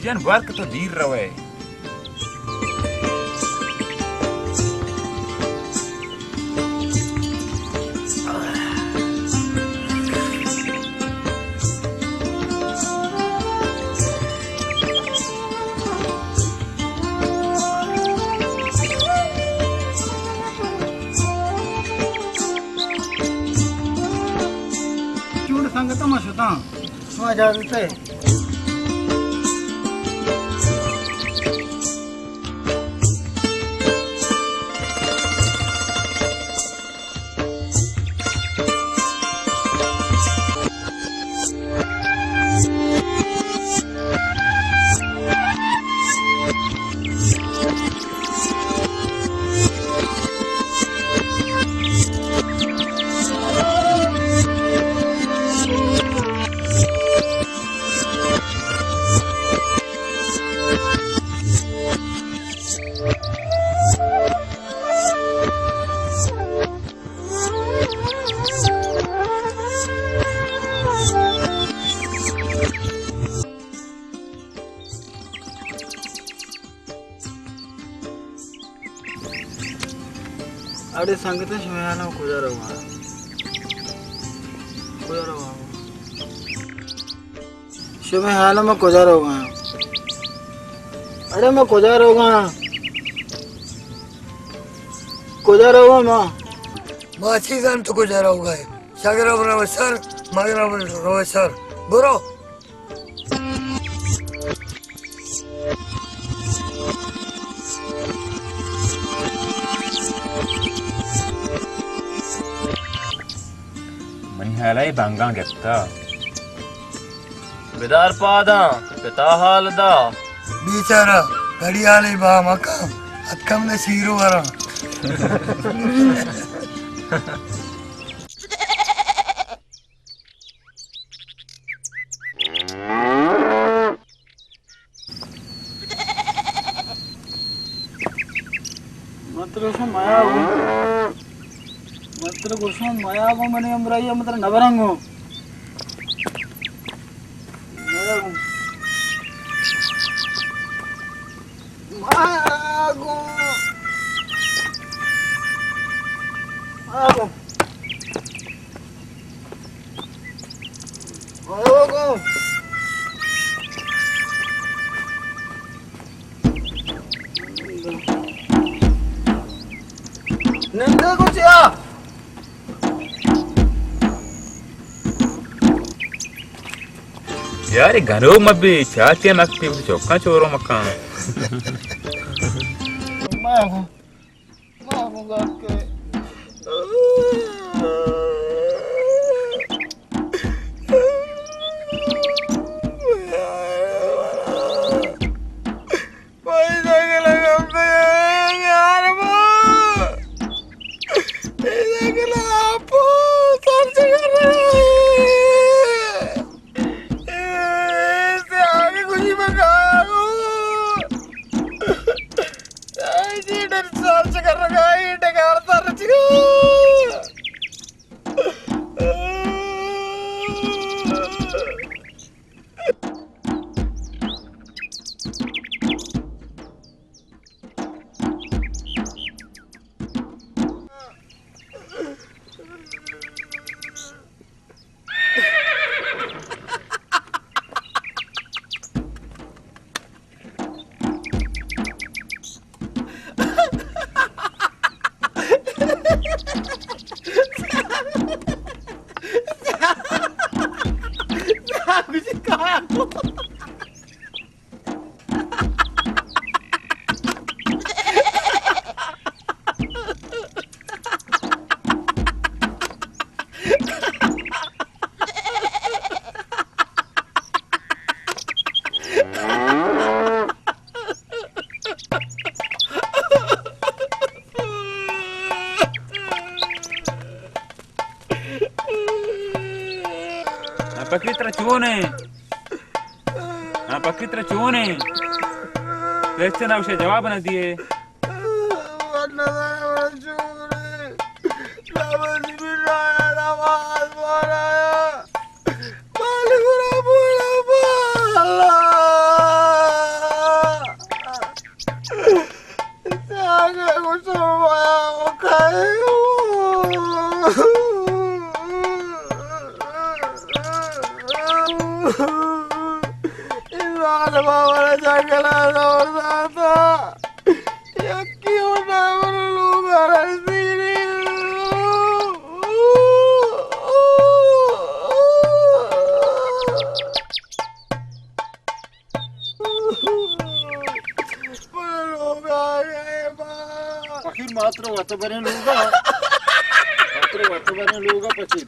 جان، بار کہ تو دیر روئے۔ چون سنگت، ما شتاں، شما اجازت ہے۔ اڑے سنگتاں، شمئے حال ءَ کجا روگا؟ کجا روگا؟ شمئے حال ءَ ما کجا روگا؟ اڑے ما کجا روگا؟ کجا روگا ما؟ ما چی زان تو کجا روگا ئے؟ شگر رو سر، مگر رو سر۔ برو۔ منی حال ءَ بانگاں گپتا۔ بدار پاداں، پتا حال دا۔ بیچارہ، گھڑیالے با مکن، اتکم نے شیرو وراں۔ من ترا گوشاں میا گوں۔ من ترا گوشاں میا گوں، منی ہمراہی ءَ من ترا نبراں گوں۔ میا گوں۔ میا گوں۔ میا گوں۔ نندے کچھ آ۔ یار، گنوک مبی، چاٹی مکپی، چوکاں چورو مکان۔ ما گوں، ما گوں گپ کے۔ ہاں، پکری ترا چون ہے؟ ہاں، پکری ترا چون ہے؟ تو ہچ نہ گوشے، جواب نہ دیے۔ ظالما منا جنگلا دور داتا۔ یکی ہوں نہ من لوگا رسینی۔ من لوگا گئے با۔ فقیر ماتر وت بریں لوگا۔ ماتر وت بریں لوگا پچی۔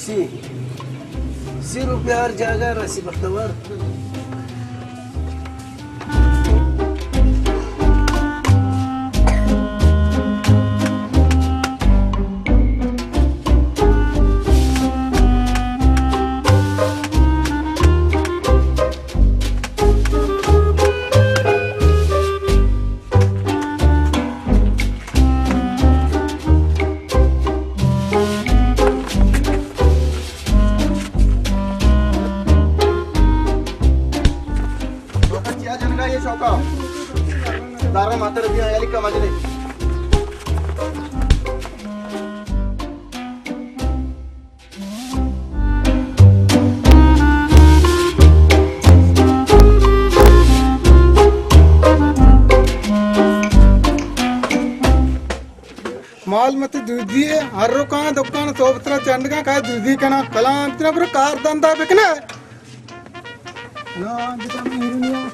سی، سی روپیہ ہر جاگہ رسی بختور۔ چیا جنگا یہ شوقا؟ دارا ماتر دیا یا لکا مجلے۔ مال مت دودی ہے، ہر رکان دکان سوب ترا چنڈگا کائے دودی کنا، کلام ترا پر کار دندا بکنے۔ نا، جتا میں ہیرونیا۔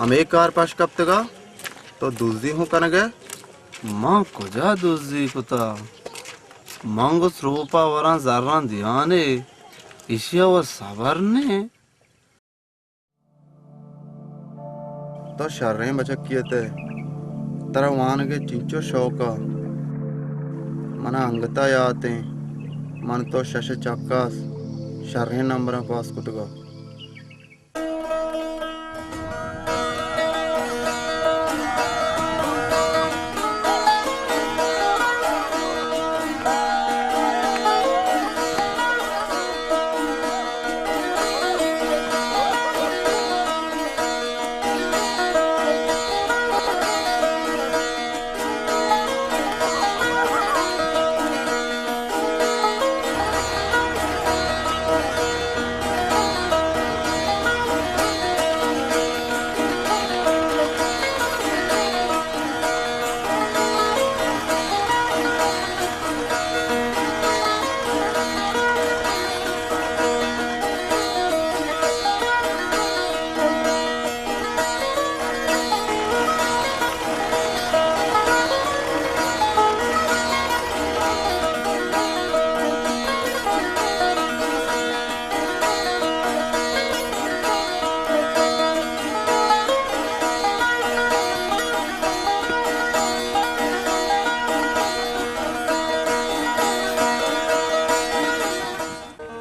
ہمے کار پش کپتگا، تو دزی ہوں کنگے؟ من کجا دزی کتا؟ من گو سروپا وراں زراں دیانے، ایشیا و صبر نے۔ تو شریں بچکی ات ئے، ترا وانگ ء چنچو شوق ء۔ من ء انگت ء یات ایں، من تو شش ء چکاس شریں نمبراں پاس کتگ ء۔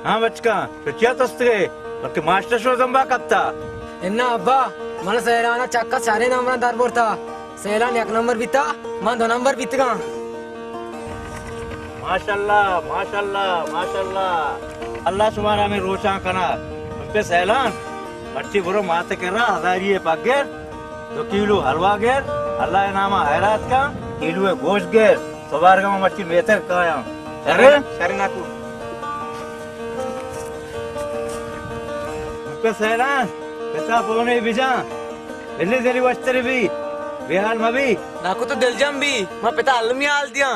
ہاں بچکاں، تو چیا تستگے؟ بلکہ ماسٹر شو زمبا کپتا۔ انا ابا، من سیلان ء چکا چاریں نمبراں در برتا۔ سیلان یک نمبر بیتا، من دو نمبر بیتگاں۔ ماشاءاللہ، ماشاءاللہ، ماشاءاللہ۔ اللہ شمارا ہمیں روشاں کنا۔ پہ سیلان، مرچی برو مات کرا ہزاری پگر۔ دو کیلو حلوا گر، اللہ ء نام ء حیرات کن، کیلو ء گوشت گر، سبارگ ء مرچی میتگ کایاں۔ شرے؟ شرے ناکو۔ پہ سیلان، پتا پونے بجان، بلی دلی وشتری بی، بے حال مبی۔ ناکو تو دلجم بی، ما پتا المی حال دیاں۔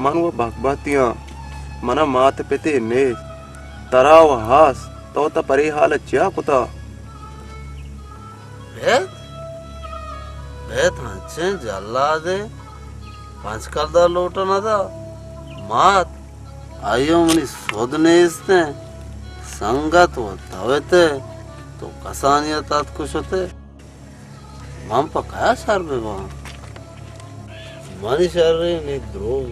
من و بکبتیاں، منا مات پتے نیست، ترا و ہاس، تو تا پری حال چیا کتا؟ بیت؟ ات ہنچیں جلادے، پنچ کلدار لوٹا ندا۔ مات، آئیو منی سود نیستیں۔ سنگت و توتے، تو کسانیت اتک شتے۔ من پہ کیا شر بباں؟ منی شریں نی دروگ۔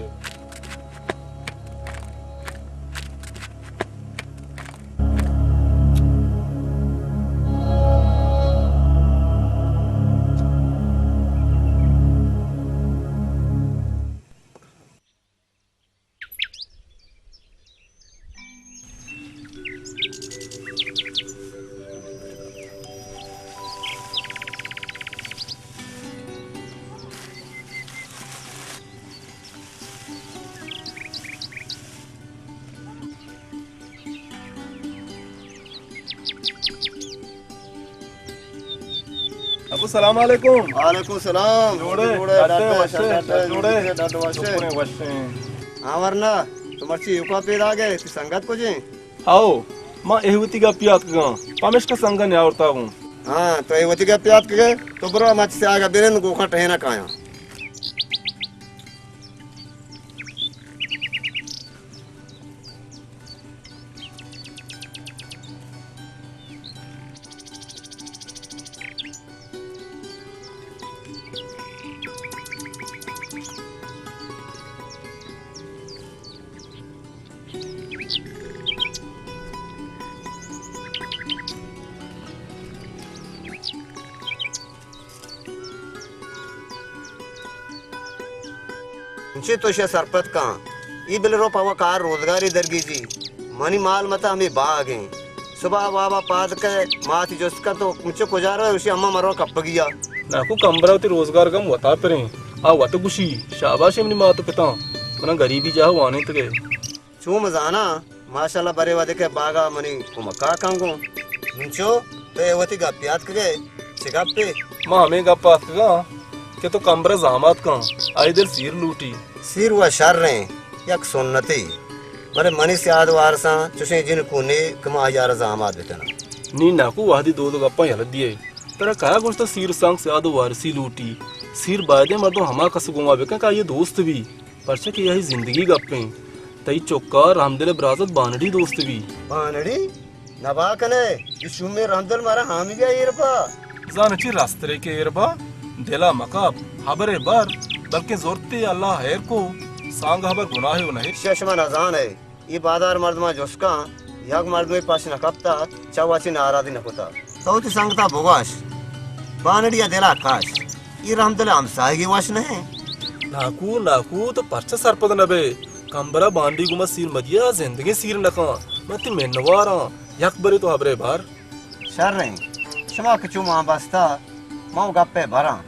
ابو، سلام علیکم۔ وعلیکم سلام۔ جوڑے؟ جوڑے، ڈاڈے، ڈاڈے، وشے، ڈاڈے، ڈوڑے۔ ڈاڈے، وشے۔ شکر وشے۔ ہاں ورنا، تو مرچی یوکا پیدا گئے، تی سنگت کجیں؟ آؤ، ما اے وتی گپی آتکگاں، پمیشکا سنگت نیاورتا گوں۔ ہاں، تو اے وتی گپی آتکگے، تو برو مرچی سے آگا برن گوکا ٹہینا کایاں۔ انچیں تو اشیا سرپد کن، ای بل رو پہ کار روزگاری درگیجی۔ منی مال متا ہمے باگ ایں۔ صبح وابا پاد کئے، ماتی جست کن تو انچو کجا روئے، گوشی اما مرو کپگیا۔ ناکو، کمبرا وتی روزگار گم وتا پریں۔ آ وت گوشی، شاباش منی مات و پتاں، منا گریبی جاہ وانینتگے۔ چو من زاناں، ماشاءاللہ، برے وھدے کہ باگا منی کمکا کن گوں۔ انچو تو اے وتی گپے آتکگئے، چہ گپے؟ ما ہمے گپ آتکگاں کہ تو کمبر ء زامات کن، آئی دل سیر لوٹی۔ سیر و شریں، یک سنتے، بلے منی سیاد وارساں چشیں جنکو نے کہ ما آئی ء را زامات بکناں۔ نی ناکو، وھدی دود و گپاں یلہ دیئے۔ ترا کیا گوشتہ سیر سانگ سیاد و وارسی لوٹی؟ سیر بایدیں مردم ہما کس گوما بکن کہ آئی ء دوست بی۔ پرچا کہ آئی زندگی گپ انت۔ تئی چکا رحمدل ء برازت بانڑی دوست بی۔ بانڑی؟ نبا کنے، اے شومیں رحمدل مارا ہامیگا ایر با۔ زان چی راسترے کہ ایر با؟ دلا مکپ، ہبرے بر، بلکیں زرتے اللہ ہیر کو، سانگ ہبر گناہے و نہے۔ شش من ازان ہے۔ اے بازار مردماں جست کن، یک مردمے پش نہ کپتہ، چہ وتی ناراضی نہ کتہ۔ تو وتی سنگتا بگوش، بانڑی ء دلا کش، اے رحمدل ء ہمساہگی وش نہ انت۔ ناکو، ناکو، تو پرچا سرپد نہ بئے؟ کمبرا بانڑی گوما سیر مدیا، زندگیں سیر نہ کن۔ من تئی منواراں، یک برے تو ہبرے بر۔ شریں، شما کہ چو مان بستہ، من و گپے براں،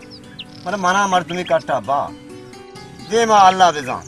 بلے منا مردمی کٹا با۔ دیما اللہ بزان۔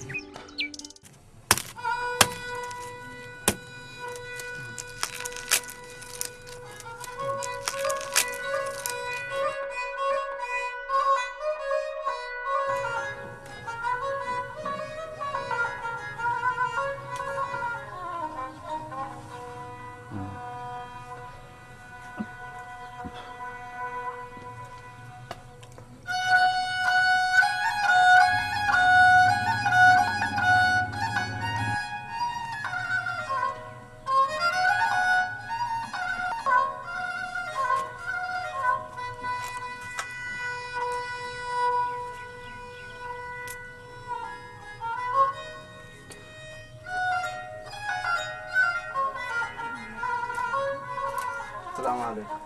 السلام علیکم۔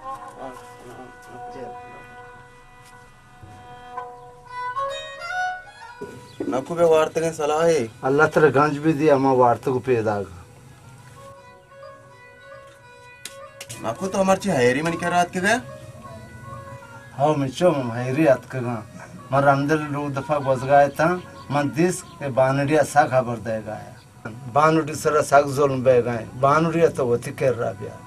نکو بے وارتگیں صلاحے۔ اللہ ترا گنج بہ دی، ہما وارتگ و پیداگ۔ نکو تو مرچی حیری منی کرا اتکگے؟ ہاو مچو، من حیری اتکگاں۔ من رندل رو دفا گوزگا اتاں، من دیست کہ بانڑیا سک ہبر دئیگایا۔ بانڑی سرا سک ظلم بیگائیں۔ بانڑیا تو وتی کرا بیار۔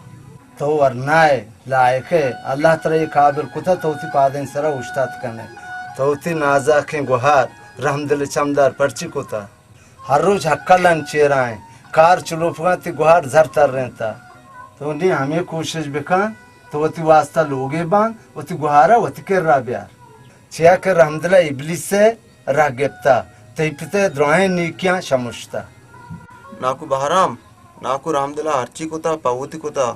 تو ورنائے، لائقے، اللہ ترا اے قابل کتا تو وتی پادیں سرا اوشتات کنے۔ تو وتی نازاکیں گوہار رحمدل چمدار پرچی کتا؟ ہر روچ ہکلانی چیرا ایں، کار چلوپگاں، تئی گوہار زر ترینتا۔ تو نی ہمے کوشش بکن، تو وتی واسطہ لوگے بان، وتی گوہارا وتی کرا بیار۔ چیا کہ رحمدل ءَ ابلیس ءِ راہ گپتا، تئی پت ءِ دراہیں نیکیاں شمشتا۔ ناکو بہرام، ناکو رحمدل ءَ ہرچی کتا، پہ وتی کتا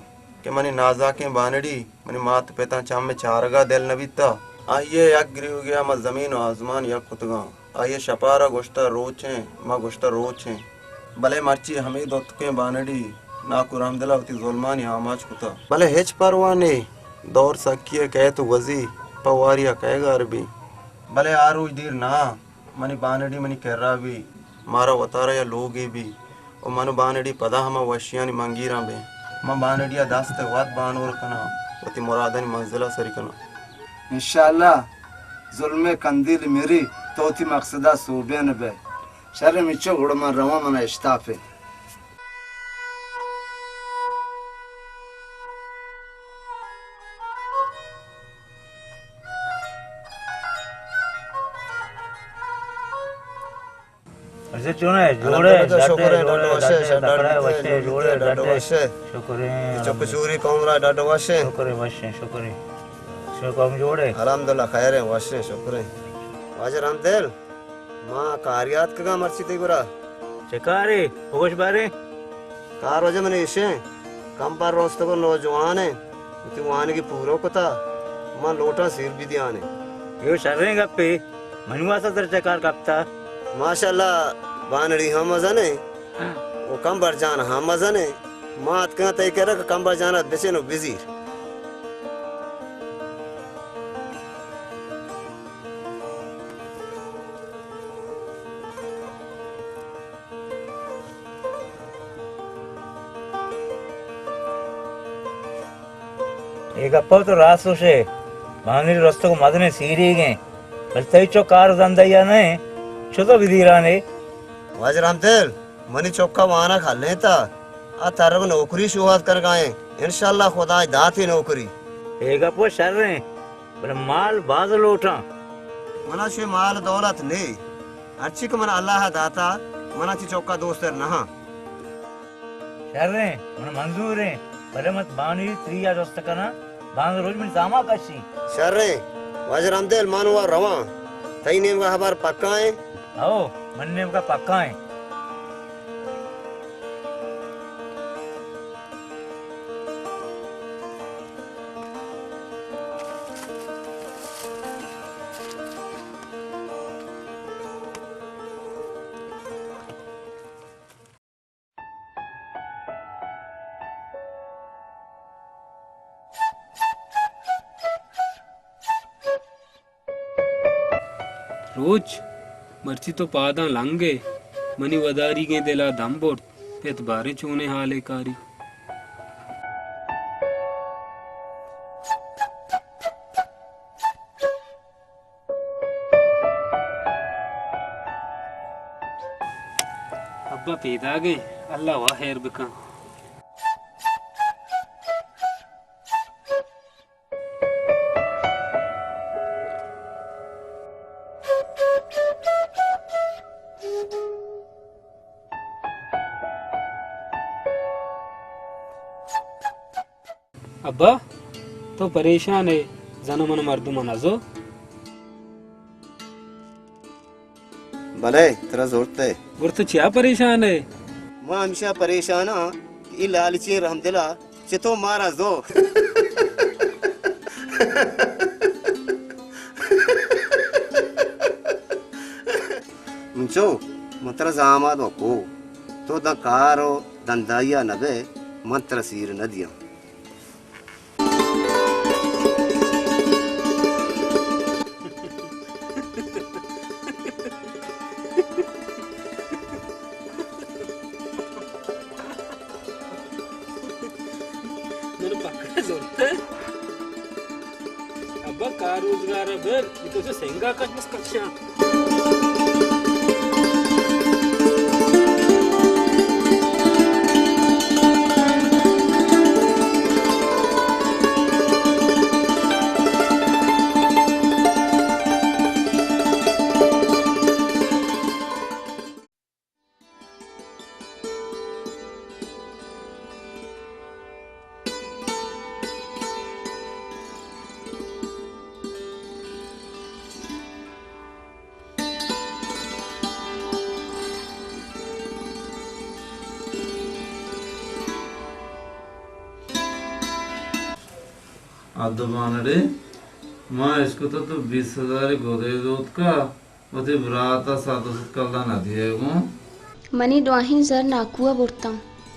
کہ منی نازاکیں بانڑی منی مات پتاں چم ءِ چارگ ءَ دل نہ بیتا۔ آئی ءِ یک گریوگی ءَ ما زمین و آزمان یک کتگاں۔ آئی ءَ شپارا گوشتہ روچیں، ما گوشتہ روچیں۔ بلے مرچی ہمے دوتکیں بانڑی ناکو رحمدل ءَ وتی ظلمانی آماچ کتہ۔ بلے ہچ پرواہ نے، دور سکی ءَ کئیت و گوزی، پہ واری ءَ کئے گار بی۔ بلے آ روچ دیر نہ، منی بانڑی منی کرا بی، مارا وتارا یا لوگے بی، و من و بانڑی پدا ہما وشیانی منگیراں بیں۔ من بانڑی ءَ دست ءِ وت بانور کناں، وتی مرادانی منزل ءَ سری کناں۔ انشاءاللہ ظلم ءِ کندیل مری، تو وتی مقصد ءَ سوبین بئے۔ شر، مچو گڑا من رواں، من اشتاپے۔ اچھا، چون ئے؟ جوڑ ئے؟ الحمدللہ، ڈڈ ئے؟ شکر ئے، جوڑ ئے؟ ڈڈ ئے؟ ڈڈ ئے؟ تکڑ ئے؟ وش ئے؟ جوڑ ئے؟ ڈڈ ئے؟ ڈڈ ئے؟ وش ئے؟ شکر ئے۔ اے چک چوری قوم را ڈڈ وش ئے؟ شکر ئے، وش ئے، شکر ئے۔ شما قوم جوڑ ئے؟ الحمدللہ، خیر ئے، وش ئے، شکر ئے۔ واجہ رحمدل، ما کارے ءَ آتکگاں مرچی تئی گورا۔ چہ کارے؟ بگوش باریں۔ کار واجہ من ایشیں، کمبر رستگ و نوجوانیں، وتی وانگی پورو کتا، من لوٹاں سیر بدیانے۔ اے و شریں گپے، منی واسطہ ترا چہ کار کپتا؟ ماشاءاللہ، بانڑی ہم مزنیں و کمبر جان ہم مزنیں۔ ما اتکگاں تئی کرا کہ کمبر جان ءَ بچن و بزیر۔ اے گپ ءَ تو راست گوش ئے، بانڑی رستگ و مزنیں سیریگیں، بلے تئی چک کار و دندائی ءَ نہ ایں، چتو بدیرانے؟ واجہ رحمدل، منی چک ءَ وانگ ہلینتا، آ ترگ نوکری شوہاز کنگا ایں، انشاءاللہ خدای داتی نوکری۔ اے گپ و شریں، بلے مال باز لوٹاں۔ منا چوئے مال دولت نے، ہرچی کہ منا اللہ ءَ داتا، منا چی چک ءَ دوستر نہ آں۔ شریں، منا منظوریں، بلے من بانڑی تری ءَ جست کناں، بانز روچ منی زاما کشی۔ شریں، واجہ رحمدل، من و رواں، تئی نیمگا ہبر پکا ایں؟ ہو، من نیمگا پکا ایں۔ روچ، مرچی تو پاداں لنگ ئے، منی وداریگیں دل ءَ دم برت، پت باریں چونیں حالے کاری۔ ابا پیداگیں، اللہ وا خیر بکن۔ ابا، تو پریشان ئے، زن من مردم نزو؟ بلے، ترا زرت ئے۔ گڑا تو چیا پریشان ئے؟ ما ہمیشہ پریشان آں کہ اے لالچیں رحمدلا چتو مارا زو۔ انچو، من ترا زامات و کو، تو داں کار و دندائی ءَ نہ بئے، من ترا سیر نہ دیاں۔ من پکا زرت۔ ابا کار روزگار ءَ بر، اے تو چہ سنگا کش بس کشاں۔ اد بانڑے، ما اشکتہ تو بیست ہزار گدے دوتکا، وتی برات ء سد و سد کلدار نہ دیئے گوں۔ منی دواہیں زر ناکو ء برتاں۔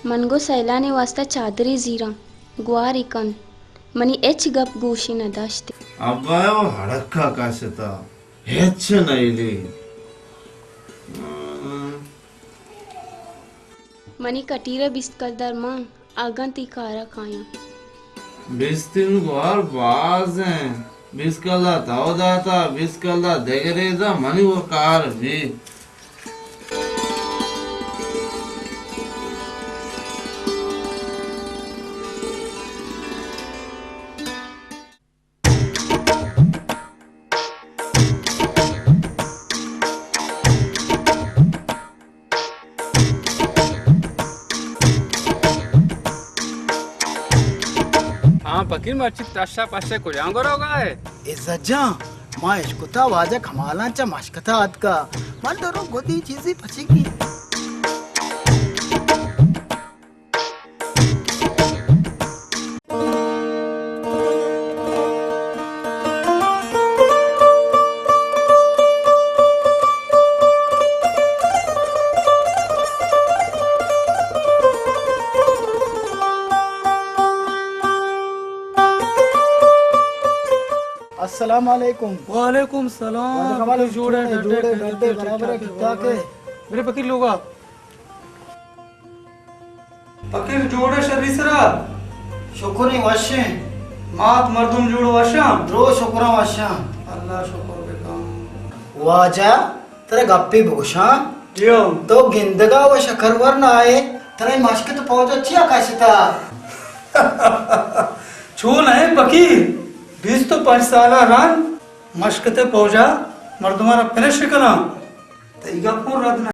من گوں سیلانی واستا چادرے زیراں، گوارے کنت۔ منی ہچ گپ گوشی نہ داشت۔ ابا ء و ہڑکا کشتا، ہچ نہ ایلی۔ منی کٹیر ء بیست کلدار مان، اگاں تئی کار ء کایاں۔ بیست انت گوار باز انت۔ بیست کلدار تو داتا، بیست کلدار دگرے دا، منی و کار بی۔ ہاں پکیر، مرچی تشا پشے کجام گروگا ہے؟ عزت جان، ما اشکتا واجہ کمالان چا مشکتا آتکا۔ من درو گدی چیزی پچگی۔ السلام علیکم۔ وعلیکم السلام۔ وعلیکم السلام۔ جوڑے، جوڑے، ڈڈے، ڈڈے، برابر ہے، ٹھیک ٹھاک ہے۔ میرے فقیر لوگا۔ فقیر جوڑے شری سرا؟ شکر ایں وشیں۔ مات مردم جوڑ وشاں؟ درو شکراں وشاں۔ اللہ شکر بکن۔ واجہ، ترا گپے بگوشاں؟ جیو۔ تو گندگا و شکرور نہ ئے، ترا مشکت پوجا چیا کشتا؟ چو نہ ایں فقیر، بیست و پنچ سالا رند مشکت پوجا مردماں را پنش کناں۔ تئی گپ رد نہ۔